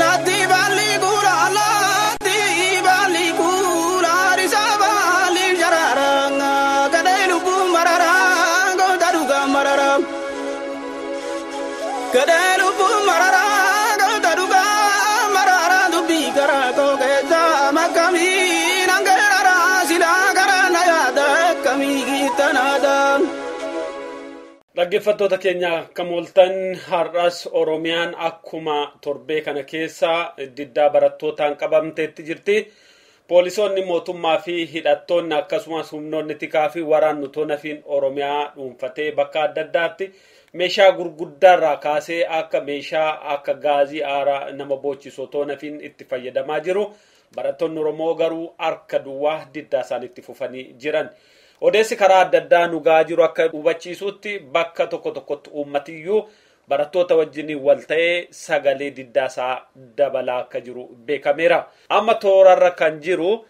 Laatti baalli guura laatti baalli guura risaa baalli jaraara gadhee lubbuu marara goota dhugaa marara gadhee lubbuu marara goota dhugaa marara dubbii karaa koo keessa makkamii nangeerara silaa karaa na yaada akkamii gittanaadha. Dhaggeeffattoota keenya akkam ooltan. Har'as Oromiyaan akkuma torbee kana keessa diddaa barattootaan qabamteetti jirti. Poolisoonni mootummaa fi hidhattoonni akkasumas humnoonni tikaa fi waraanni tonafiin Oromiyaa dhuunfatee bakka adda addaatti meeshaa gurguddaarraa kaasee akka meeshaa akka gaazii aaraa nama boochisu tonafiin itti fayyadamaa jiru. Barattoonni Oromoo garuu harka duwwaa diddaa isaaniitti fufanii jiran. Odeessi karaa adda addaa nu gahaa jiru akka hubachiisutti bakka tokko tokkotti uummatiyyuu barattoota wajjin wal ta'ee sagalee diddaasaa dabalaa akka jiru beekameera. Amma toorarra kan jiru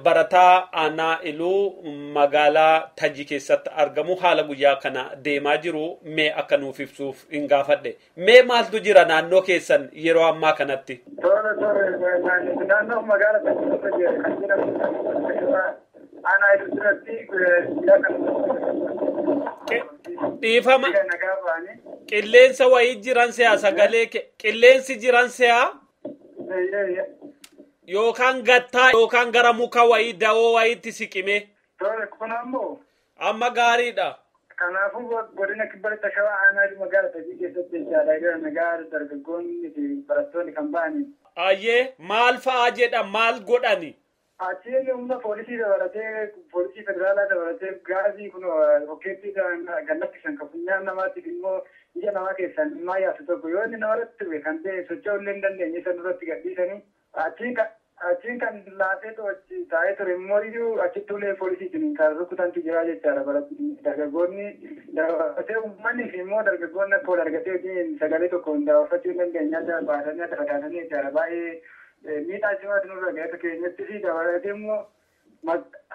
barataa Aanaa Iluu magaalaa Tajii keessatti argamu haala guyyaa kana deemaa jiru mee akka nuuf ibsuuf hin gaafadhe. Mee maaltu jira naannoo keessan yeroo ammaa kanatti? Toora toora, naannoo magaalaa Tajii kan jedhamu Aanaa Iluu biratti guyyaa kana. Dhiifama. Qilleensa wayii jiran se'a, sagalee qilleensi jiran se'a yookaan gattaa yookaan gara muka wayii dawoo wayiitti siqime. Toora, kun ammoo. Amma gaariidha. Kanaafuu godina Kibba Lixa Shawaa Aanaa Iluu magaalaa Tajii keessatti jechaadha. Hiriira nagaa dargaggoonni fi barattoonni kan ba'anii. Ayyee, maal fa'aa jedha, maal godhani? Achiin humna poolisii dabalatee, poolisii federaalaa dabalatee, gaazii kun rokkeettii kan lakkisan, kan funyaan namaatiif immoo ija namaa keessaan dhimmaa yaasu tokko yoo inni namarratti dhufe kan ta'e socho'uu illee hin dandeenye isa duratti gadhiisanii achiin kan laafee achi taa'ee ture immoo iyyuu achitti ulee poolisiitiin kan rukutantu jira jechaadha. Dargaggoonni dabalatee uummanni fi immoo dargaggoonni akka wal argatee wajjin sagalee tokko hin dabarfachuu hin dandeenye adda baasanii adda fagaatanii jechaadha. Baay'ee miidhaa cimaatu nurra ga'e akka keenyatti fi dabalatee immoo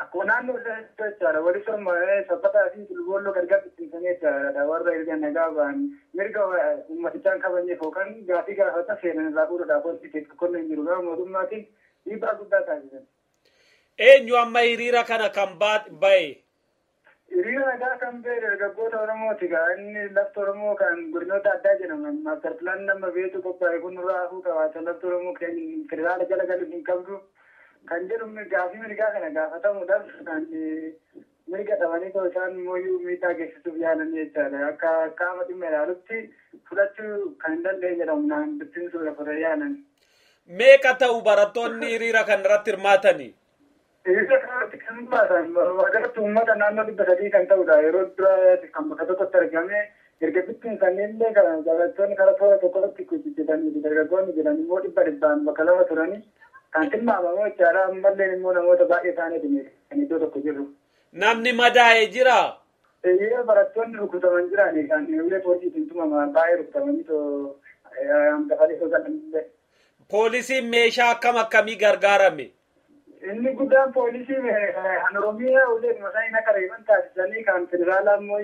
akkuma naannoo jechaadha wali sormaa Sabbataa fi Tulboolloo gargar bittinsanii jechaadha. Warra erga nagaa ba'an mirga uummatichaan kabajneef yookaan gaafii gaafatan seenan irraa fuudhuudhaaf wanti tokko hin jiru, gama mootummaatiin dhiibbaa guddaa taasisan. Eenyu amma hiriira kana kan ba'e? Hiriira nagaa kan ba'e dargaggoota Oromooti. Gaa inni lafti Oromoo kan godinoota addaa jedhaman master plan nama beetu qophaa'e kun nurraa hafuu qabaata, lafti Oromoo federaala jala galuu hin qabdu kan jedhu gaafii mirgaa kana gaafatamuudhaaf kan mirga dhabanii ta'u isaan immoo miidhaa geessisuuf yaalanii jechaadha. Akka qaama dhimma ilaalutti fudhachuu kan hin dandeenye jedhamu naan bittinsuudha fudhee yaalan. Meeqa ta'u barattoonni hiriira kanarratti hirmaatanii? Hiriira kanarratti kan hirmaatan walumaagalatti uummata naannoo 300 kan ta'udha. Yeroo dura kan bakka tokkotti argame erga bittinsanii illee barattoonni karaa toora tokkotti hojjetanii dargaggoonni jiran immoo dhibba dhibbaan bakka lama turanii kan tilmaamamu jechaadha. Ammallee immoo namoota baay'ee ta'aniitu kan iddoo tokko jiru. Namni madaa'e jira? Eeyyee, barattoonni rukutaman jirani, kan ulee poolisiitiin tumaman baay'ee rukutamanii too dafanii too galanillee. Poolisiin meeshaa akkam akkamii gargaarame? Inni guddaan poolisii kan Oromiyaa ulee isaanii akka reeban taasisanii, kan federaalaa immoo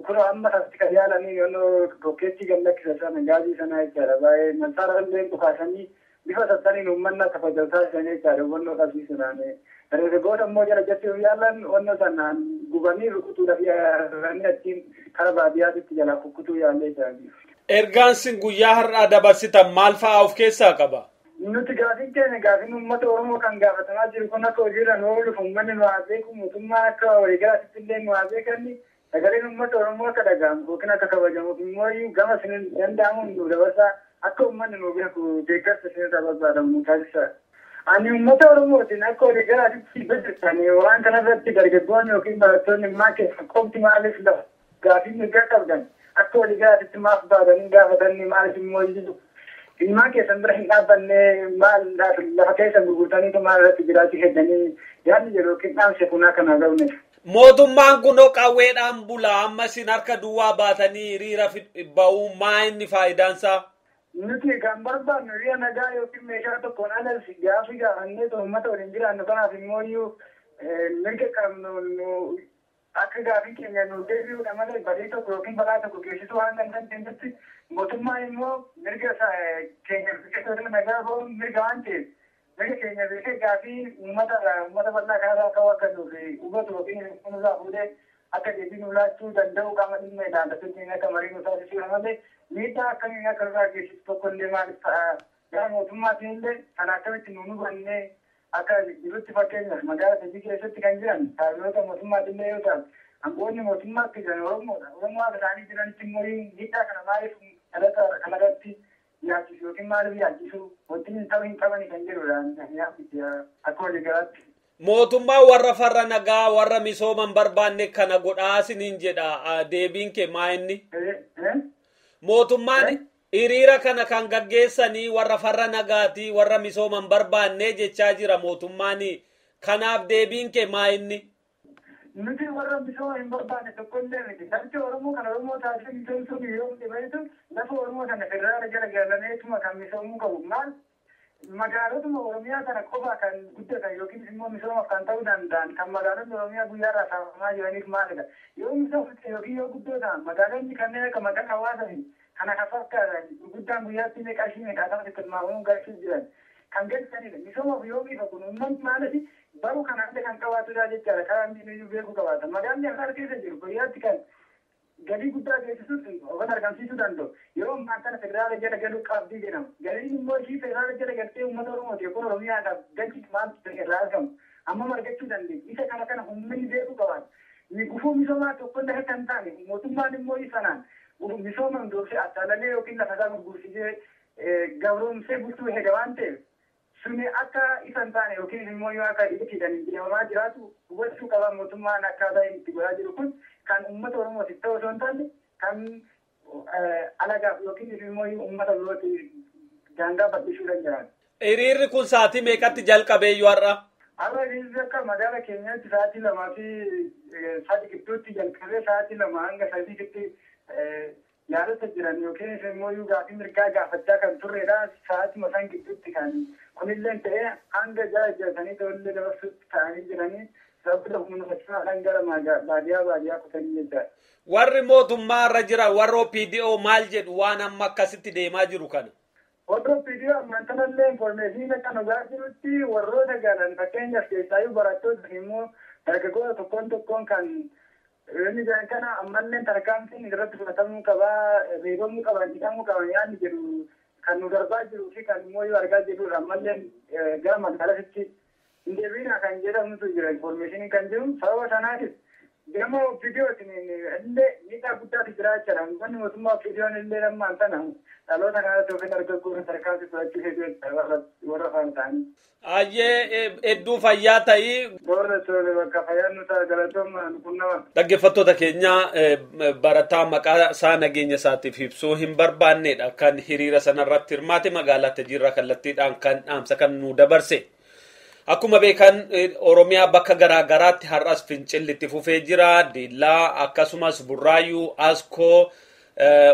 kun amma kanatti kan yaalanii yoonoo rokkeettii gad lakkisa sana, gaazii sana jechaadha. Baay'ee mansaara illee dhukaasanii bifa sassaniin uummanni akka faca'u taasisanii jechaadha hubannoo qabsiisuudhaan. Dargaggoota immoo jala jechuuf yaalan onnoo sanaan gubanii rukutuudhaaf yaalanii achiin kara baadiyyaatitti jalaa kukkutuu yaallee jiranii. Ergaan sin guyyaa har'aa dabarsitan maal fa'aa of keessaa qaba? Nuti gaafiin keenya, gaafiin uummata Oromoo kan gaafatamaa jiru kun akka hojiirra nu ooluuf uummanni nu haa beeku, mootummaa akka waliigalaatti illee nu haa beekanni, sagaleen uummata Oromoo akka dhaga'amu yookiin akka kabajamuuf immoo gama isin danda'amuun nu dabarsaa, akka uummanni nu beeku deeggarsa isinirraa barbaadamu nu taasisa. Ani uummata Oromootiin akka waliigalaatti jirtan waan kanarratti dargaggoonni yookiin barattoonni maa keessa qofti maaliif gaafii mirgaa qabdan akka waliigalaatti maaf baatanii gaafatanni, maaliif immoo ilmaan keessan bira hin dhaabbanne, maal lafa keessa gurgurtaniitu maal irratti jiraachuu heddanii yaadni jedhu yookiin dhaamse kunaa kana ga'uunidha. Mootummaan kunoo qawweedhaan bula, amma isin harka duwwaa baatanii hiriira ba'uu maa inni faayidaansaa? Nuti kan barbaannu hiriira nagaa yookiin meeshaa tokkoon alas gaafii gaafannee uummata waliin jiraannu kanaaf immoo mirga qabnu akka gaafii keenya nu deebi'uudha malee badii tokko yookiin balaa tokko geessisuu waan kan dandeenyetti Mootummaan immoo mirga keenya beekee nagaa ba'uun mirga waan ta'eef mirga keenya beekee gaafii uummata bal'aa kanarraa ka'uu akka nuuf hubatu yookiin nurraa fuudhee akka deebii nu laachuu danda'u qaama dhimma ilaallatutti akka marii nu taasisuu malee miidhaa akkamiin akka nurraa geessisu tokko illee maaliif ta'a? Gara mootummaatiin illee kana akkamitti nu hubannee akka jirutti fakkeenyaaf magaalaa Tajii keessatti kan jiran taabota mootummaatiin illee yoo ta'an aangoonni mootummaatti jiran Oromoodha. Oromoo akka isaanii jiranitti immoo miidhaa kana maaliif dhaloota kanarratti yaachisu yookiin maaliif yaachisu wanti hin ta'u hin qabani kan jedhudha akka waliigalaatti. Mootummaa warra farra nagaa warra misooma hin barbaanne kana godhaa isiniin jedha deebiin kee maa inni? Mootummaan hiriira kana kan gaggeessanii warra farra nagaati warra misooma hin barbaanne jechaa jira mootummaan. Kanaaf deebiin kee maa inni? Nuti warra misooma hin barbaanne tokko illee miti. Lafti Oromoo kan Oromoo taasisee misoomsuun yoo dhibeetu lafa Oromoo sana federaala jala galaneetuma kan misoomuu qabu. Maal magaalotuma Oromiyaa kana qofa kan guddatan yookiin immoo misoomaaf kan ta'uu danda'an kan magaalonni Oromiyaa guyyaarraa saamamaa jiraniif maalidha? Yoo misoomte yookiin yoo guddoo ta'an magaalonni kanneen akka maqaan hawaasaa fi kana kan fakkaatan gurguddaan guyyaatti meeqa ishii meeqaatama tilmaamuun galchuu jiran kan galchanidha. Misoomaaf yoo ifa kun uummanni maaliif baruu kana illee kan qabaatudha jechaadha. Karaa inni iyyuu beekuu qabaata. Magaalli Affaar keessa jiru guyyaatti kan galii guddaa geessisuus yookaan argamsiisuu danda'u. Yeroo ammaa kana federaala jala galuu qabdii jedhama. Galiin immoo ishii federaala jala galtee uummata Oromooti yookaan Oromiyaadhaaf galchitu maaltu irraa argamu? Amma argachuu dandeenya. Isa kana kana uummanni beekuu qabaata. Gufuu misoomaa tokko illee akka hin taane mootummaan immoo sanaan misooma hundoofsee attaalamee yookiin lafa isaa gurgursiisee gabroomsee bulchuu hega waan ta'eef suni akka isa hin taane yookiin immoo yoo akka dhiitiidhaan deemamaa jiraatu hubachuu qaba mootummaan akkaataa inni itti godhaa jiru kun kan uummata Oromootiif ta'u osoo hin taane kan alagaaf yookiin immoo uummata birootti daangaa bal'isuu danda'an. Hiriirri kun sa'aatii meeqatti jalqabee iyyuu har'a? Har'a hiriirri akka magaala keenyaatti sa'aatii 2 fi 3 gidduutti jalqabee sa'aatii 2 hanga 3tti yaadota jiran yookiin immoo gaafii mirgaa gaafachaa kan turredha. Sa'aatii isaan gidduutti kan kunillee ta'ee hanga 6 6 tollee dabarsuutti ta'anii jiranii sababa humna fakkii gara baadiyyaa baadiyyaa kutanii jechaadha. Warri mootummaa irra jiran warra OPDO maal jedhu waan amma akkasitti deemaa jiru kana? Warra OPDO ammaan kanallee infoormeeshinii akka dhugaa jirutti warroota galan fakkeenyaaf keessaayyuu barattoota immoo dargaggoota tokkoon tokkoon kan inni jiran kana ammallee tarkaanfiin irratti fudhatamuu qabaa, reebamuu qaban, hidhamuu qaban yaadni jedhu kan nu darbaa jiruu fi kan immoo yoo argaa jirrudha. Ammallee gara magaalaatti hin deebiinaa kan jedhamutu jira infoormeeshinii kan jiru sababa sanaatiif gama OPDOtiin illee miidhaa guddaatu jira jechaadha. Wanni mootummaa OPDOn illee lammaan tana dhaloota kanarratti yookiin dargaggoon tarkaanfii fudhachuu hedduu warra faana ta'anii. Ayyee hedduu fayyaa ta'ii. Boorra tole bakka fayyaan nu ta'a galatooma qunnama. Dhaggeeffattoota keenya barataa maqaa isaa nageenya isaatiif ibsuu hin barbaannedha kan hiriira sanarratti hirmaate magaalaa Tajiirraa kallattiidhaan kan dhaamsa kan nu dabarse. Akkuma beekan Oromiyaa bakka garaa garaatti har'as fincilli itti fufee jira. Diillaa akkasumas Burraayyuu, Askoo,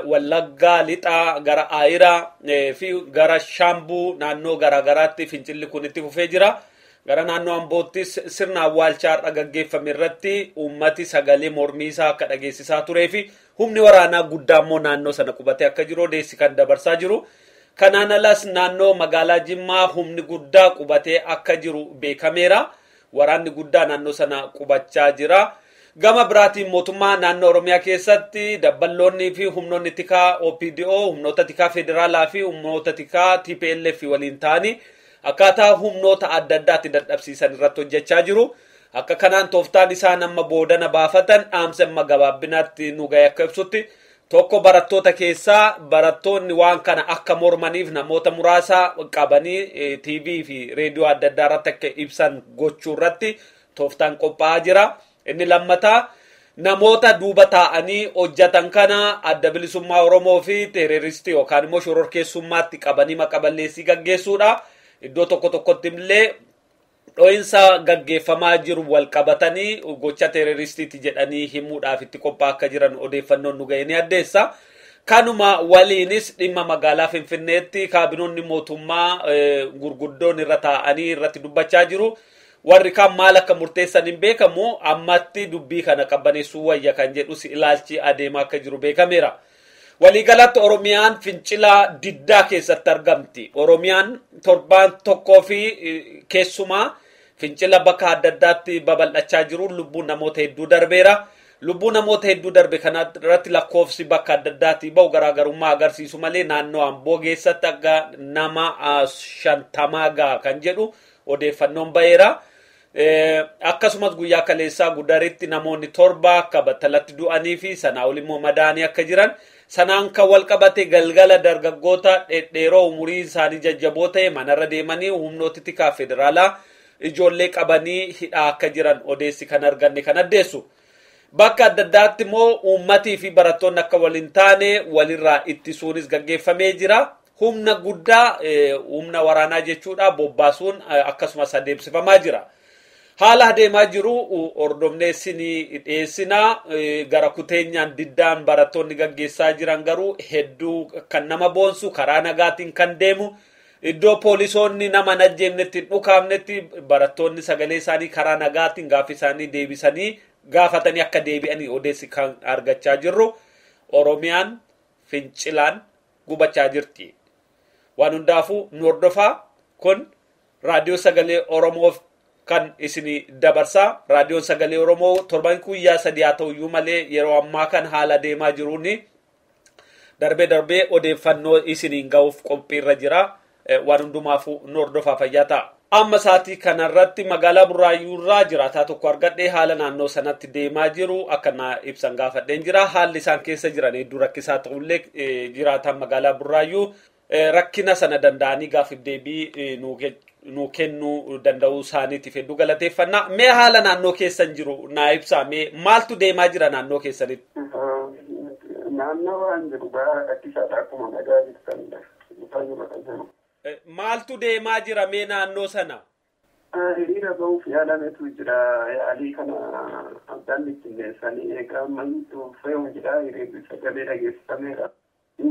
Wallaggaa, Lixaa, gara Aayiraa fi gara Shaambuu naannoo garaa garaatti fincilli kun itti fufee jira. Gara naannoo Amboottis sirna awwaalchaa har'a gaggeeffame irratti uummati sagalee mormii isaa akka dhageessisaa turee fi humni waraanaa guddaa immoo naannoo sana qubatee akka jiru odeessi kan dabarsaa jiru. Kanaan alas naannoo magaalaa Jimmaa humni guddaa qubatee akka jiru beekameera. Waraanni guddaa naannoo sana qubachaa jira. Gama biraatiin mootummaa naannoo Oromiyaa keessatti dabballoonnii fi humnoonni tikaa OPDO, humnoota tikaa federaalaa fi humnoota tikaa TPLF waliin ta'anii akkaataa humnoota adda addaatti dadhabsiisan irratti hojjechaa jiru. Akka kanaan tooftaan isaan amma boodana baafatan dhaamsa amma gabaabbinaatti nu gahe akka ibsutti tokko barattoota keessaa barattoonni waan kana akka mormaniif namoota muraasa qabanii TV fi reediyoo adda addaa irratti akka ibsan gochuu irratti tooftaan qophaa'aa jira. Inni lammataa namoota duuba taa'anii hojjetan kana adda bilisummaa Oromoo fi teeroristii yookaan immoo shororkeessummaatti qabanii maqaballeessii gaggeessuudha. Iddoo tokko tokkotti illee dho'insa gaggeeffamaa jiru wal qabatanii gocha teeroristiiti jedhanii himuudhaaf itti qophaa'aa akka jiran odeeffannoon nu ga'e ni addeessa. Kanuma waliinis dhimma magaalaa Finfinneetti kaabinoonni mootummaa gurguddoon irra taa'anii irratti dubbachaa jiru. Warri kaan maal akka murteessan hin beekamu ammatti dubbii kana qabbaneessuu wayya kan jedhus ilaalchi adeemaa akka jiru beekameera. Waliigalatti Oromiyaan fincila diddaa keessatti argamti. Oromiyaan torbaan tokkoo fi keessumaa fincila bakka adda addaatti babal'achaa jiru lubbuun namoota hedduu darbeera. Lubbuu namoota hedduu darbe kanarratti lakkoofsi bakka adda addaatti bahu garaagarummaa agarsiisu malee naannoo Amboo keessatti akka nama 50 gaha kan jedhu odeeffannoon baheera. Akkasumas guyyaa kaleessaa Gudaritti namoonni 7 akka battalatti du'anii fi sanaa ol immoo madaanii akka jiran sanaan kan wal qabate galgala dargaggoota dhedheeroo umurii isaanii jajjaboo ta'e manarra deemanii humnooti tikaa federaalaa ijoollee qabanii hidhaa akka jiran odeessi kan arganne kan addeessu. Bakka adda addaatti immoo uummatii fi barattoonni akka waliin taane walirraa ittisuunis gaggeeffamee jira. Humna guddaa humna waraanaa jechuudha bobbaasuun akkasumas adeemsifamaa jira. Haala adeemaa jiru hordofnee isinii dhiyeessinaa gara kuteenyaan diddaan barattoonni gaggeessaa jiran garuu hedduu kan nama boonsu karaa nagaatiin kan deemu iddoo poolisoonni nama hin ajjeefnetti hin dhukaafnetti barattoonni sagalee isaanii karaa nagaatiin gaaffii isaanii deebisanii gaafatanii akka deebi'anii odeessi kan argachaa jirru Oromiyaan fincilaan gubachaa jirti. Waan hundaafuu nu hordofaa kun raadiyoo sagalee Oromoof kan isinii dabarsaa. Raadiyoon sagalee Oromoo torban guyyaa 3 haa ta'uyyuu malee yeroo ammaa kan haala deemaa jiruun darbee darbee odeeffannoo isiniin ga'uuf qophiirra jira. Waan hundumaafuu nu hordofaa fayyaa ta'a. Amma sa'aatii kanarratti magaalaa Burraayyuurraa jiraataa tokko argadhee haala naannoo sanatti deemaa jiru akka na ibsan gaafadheen jira. Haalli isaan keessa jiran hedduu rakkisaa ta'ullee jiraataan magaalaa Burraayyuu rakkina sana danda'anii gaaffiif deebii nuu kennuu danda'uu isaaniitiif hedduu galateeffannaa. Mee haala naannoo keessan jiru naa ibsaa, mee maaltu deemaa jira naannoo keessanitti? Naannoo waan jiru baay'ee rakkisaadha akkuma nagaa jirtanidha. Maaltu deemaa jira mee naannoo sana? Hiriira bahuuf yaalametu jira. Yaalii kana addaan bittinneessanii egaa ammayyiitu fe'u jira. Hiriirri sagalee dhageessifameera.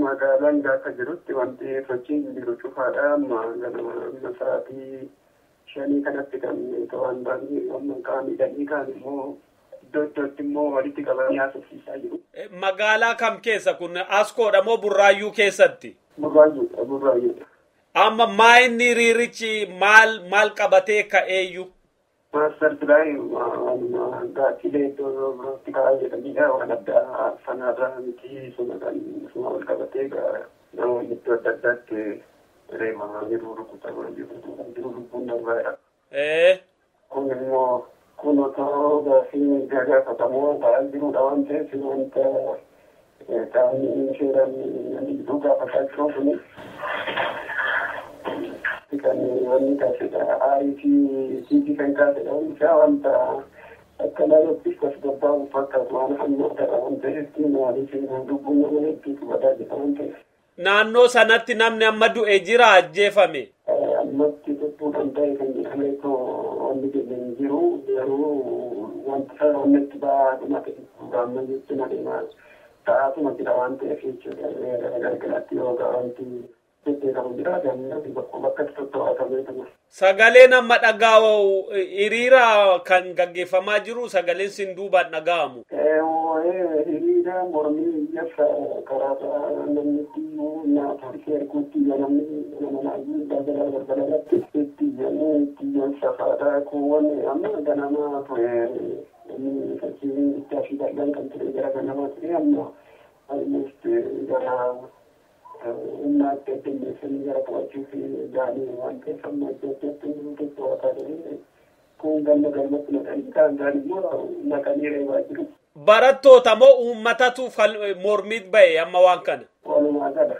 Magaalaan gaafa jirutti wanti sochiin jiru cufaadha. Amma ganama amma sa'aatii 5 kanatti kan to'an baanii amma kaan hidhanii kaan immoo iddoo iddootti immoo walitti qabanii haasofsiisaa jiru. Magaalaa kam keessa kun? Askoodha moo Burraayyuu keessatti? Burraayyuudha, Burraayyuudha. Amma maa inni hiriirichi maal qabatee ka'eeyyu? Maaster pilaanii waanuma gaaffilee iddoo birootti ka'aa jedhanidha. Waan addaa sanarraa miti suma kan suma wal qabatee namoonni iddoo adda addaatti reebamaa jiru, rukutamaa jiru, lubbuun darbaadha. Kun immoo kun otoo gaaffii gaafatamuu ta'aa jirudha waan ta'eef wanta qaamni seeraan namni jiru gaafataa jiru kuni kan wanni kaasedha. Aarii fi siitii kan kaasedha. Wanti isaa wanta akka laalottis tasgabbaa'u fakkaatu waan hammaatadha waan ta'eef maaliif lubbuun nama hedduutu badaa jira waan ta'eef. Naannoo sanatti namni amma du'e jira ajjeefame? Ammatti lubbuudhaan ta'e kan jedhame wanni jedhan jiru garuu wanta wanni itti ba'aa dhuma ta'e amma jechuun adeemaa ta'aatuma jira waan ta'eef jechuudha. Gara gargaraatti yookaan wanti deddeebi'amu jira gammatti bakka tottoo'atamee ture. Sagaleen amma dhaga'u hiriira kan gaggeeffamaa jiru sagaleen sin duubaan dhaga'amu. Hiriira mormii iyyasa karaa namni itti poolisii erguutti namni nama naayii balbala balbala irratti itti iyyanii itti iyyan safaadha kuuwwan amma ganama ture inni sochiin guddaa fi bal'aan kan ture gara ganamaa ture amma almost gara humna adda addanneessanii gara to'achuuf ga'anii waan ta'eef amma adda addaatti hundumtuu to'ataa jiru. Kun ganna galmatti naqanii kaan kaan immoo naqanii reebaa jiru. Barattoota moo uummatatu mormiit ba'e amma waan kana? Walumaa gala.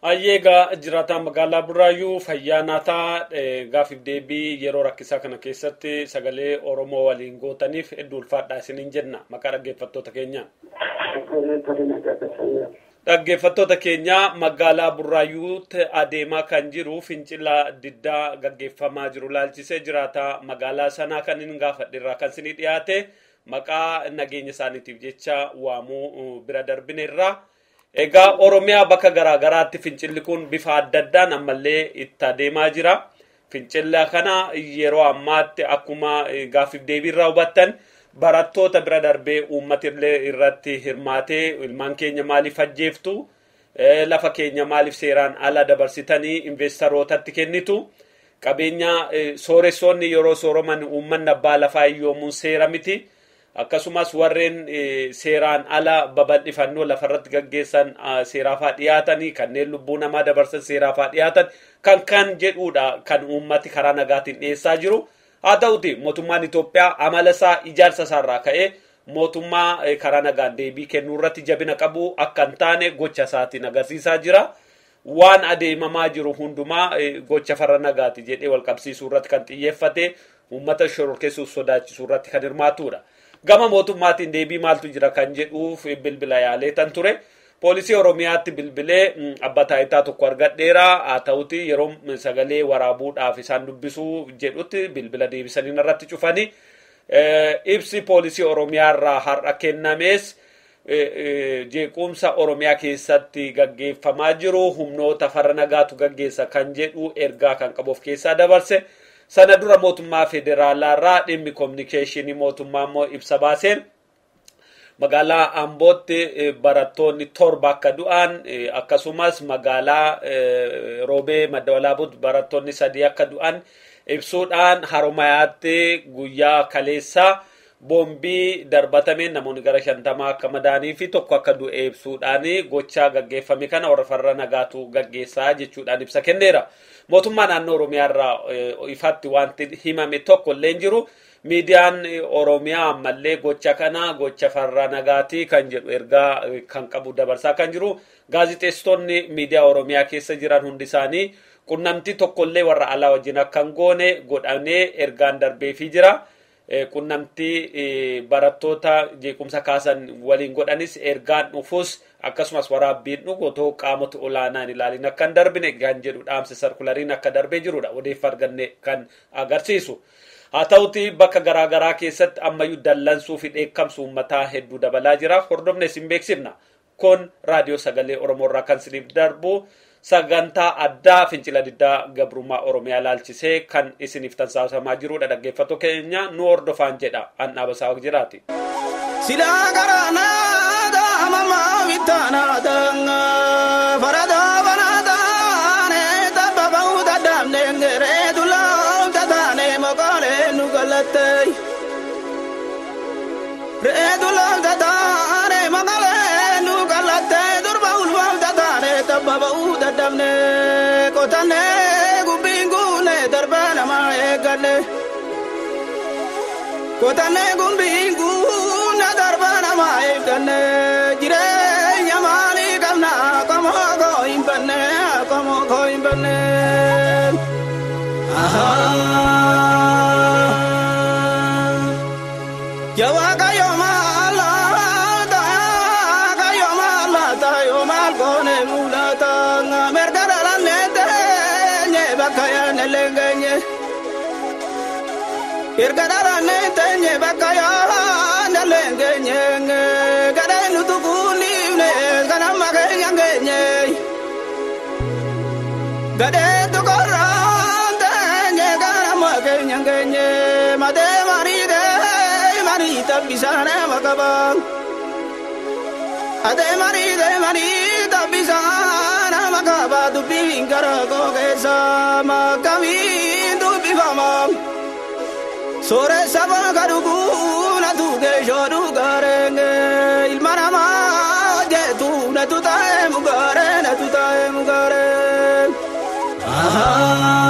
Ayyeegaa jiraataan magaalaa Burraayyuu fayyaa naataa gaaffiif deebii yeroo rakkisaa kana keessatti sagalee Oromoo waliin gootaniif hedduu ulfaadhaa isiniin jenna maqaa dhaggeeffattoota keenyaa. Dhaggeeffattoota keenya magaalaa Burraayyuutti adeemaa kan jiru fincila diddaa gaggeeffamaa jiru laalchisee jiraataa magaalaa sanaa kan inni gaafadhe irraa kan isinii dhiyaate maqaa nageenya isaaniitiif jecha waamuu bira darbineerra. Egaa Oromiyaa bakka garaa garaatti fincilli kun bifa adda addaan ammallee itti adeemaa jira. Fincila kana yeroo ammaatti akkuma gaaffiif deebii irraa hubattan Barattoota bira darbee uummati illee irratti hirmaatee, ilmaan keenya maaliif ajjeeftu, lafa keenya maaliif seeraan ala dabarsitanii investarootatti kennitu, qabeenya sooressoonni yeroo sooroman uummanni abbaa lafaa hiyyoomuun seera miti, akkasumas warreen seeraan ala babal'ifannoo lafarratti gaggeessan seeraafaa dhiyaatanii, kanneen lubbuu namaa dabarsan seeraafaa dhiyaatan kan jedhudha kan uummati karaa nagaatiin dhiyeessaa jiru. Haa ta'uti mootummaan Itoophiyaa amala isaa ijaarsa isaarraa ka'ee mootummaa karaa nagaan deebii kennuu irratti jabina qabu akka hin taane gocha isaatiin agarsiisaa jira. Waan adeemamaa jiru hundumaa gocha farra nagaati jedhee wal qabsiisuu irratti kan xiyyeeffate, uummata shororkeessuuf sodaachisuu irratti kan hirmaatudha. Gama mootummaatiin deebii maaltu jira kan jedhuuf bilbila yaalee tan ture. Poolisii Oromiyaatti bilbilee abbaa taayitaa tokko argadheera. Haa ta'uti yeroo sagalee waraabuudhaaf isaan dubbisuu jedhutti bilbila deebisanii irratti cufanii. Ibsi poolisii Oromiyaa irraa har'a kennames jeequmsa Oromiyaa keessatti gaggeeffamaa jiru humnoota farra nagaatu gaggeessa kan jedhu ergaa kan qabu of keessaa dabarse. Sana dura mootummaa federaalaa irraa dhimmi kominikeeshinii mootummaa immoo ibsa baaseen magaalaa Ambootti barattoonni 7 akka du'an, akkasumas magaalaa Roobee Madda Walaabuutti barattoonni 3 akka du'an ibsuudhaan, Haromayaatti guyyaa kaleessaa boombii darbatameen namoonni gara 50 akka madaanii fi 1 akka du'e ibsuudhaan, gochaa gaggeeffame kana warra farra nagaatu gaggeessaa jechuudhaan ibsa kenneera. Mootummaa naannoo Oromiyaa irraa ifatti wanti himame tokko illee hin jiru. Miidiyaan Oromiyaa ammallee gocha kana gocha farra nagaati kan jedhu ergaa kan qabu dabarsaa kan jiru. Gaazixeessitoonni miidiyaa Oromiyaa keessa jiran hundi isaanii qunnamtii tokkollee warra alaa wajjin akka hin goone godhamee ergaan darbeefii jira. Qunnamtii barattoota jeequmsa kaasan waliin godhanis ergaan dhufus akkasumas waraabbiin dhugu otoo qaamota olaanaan ilaalin akka hin darbine kan jedhu dhaamsa sarkulariin akka darbee jirudha odeeffa arganne kan agarsiisu. Haa ta'uti bakka garaagaraa keessatti ammayyuu dallansuu fi dheekkamsu uummataa hedduu dabalaa jira. Hordofne isin beeksifna. Kun raadiyoo sagalee Oromoo irraa kan isiniif darbu sagantaa addaa fincila diddaa gabrummaa Oromiyaa laalchisee kan isiniif tamsaasamaa jirudha. Dhaggeeffattoota keenya nu hordofaan jedha. An Dhaabasaa jiraati. Silaa garaanaa daamamaa bittaanaa daangaa faradaa banaataanee tabba ba'uu dadhabnee ngeree tulaa tataanee moqaalee nu galattee. Reetu lafa taanee moqaalee nu galattee durba ulfaaf tataanee tabba ba'uu dadhabnee qotannee gubbiin guunee darbaa namaa eegganne. Qotannee gubbiin guunee darbaa namaa eegganne jireenya maalii qabna qomoo koo hin banne qomoo koo hin banne. Ya Waaqayyo maalaata Waaqayyo maalaata yoo maal goone mul'ata merga dhalanne teenye bakka yaadne leengenye. Erga dhalanne teenye bakka yaadne leengenye gadhee nutu kunnifne kan amma keenya geenye. Gadhee tukorraan teenye kan amma keenya geenye matee mariidee. Marita bisana makaba Ade maride marita bisana makaba dubbi gara ko keessa makami dubbi fama Sore saba garugu na duge shoru garenge ilmana ma je tu na tu tae mugare na tu tae mugare. Aha.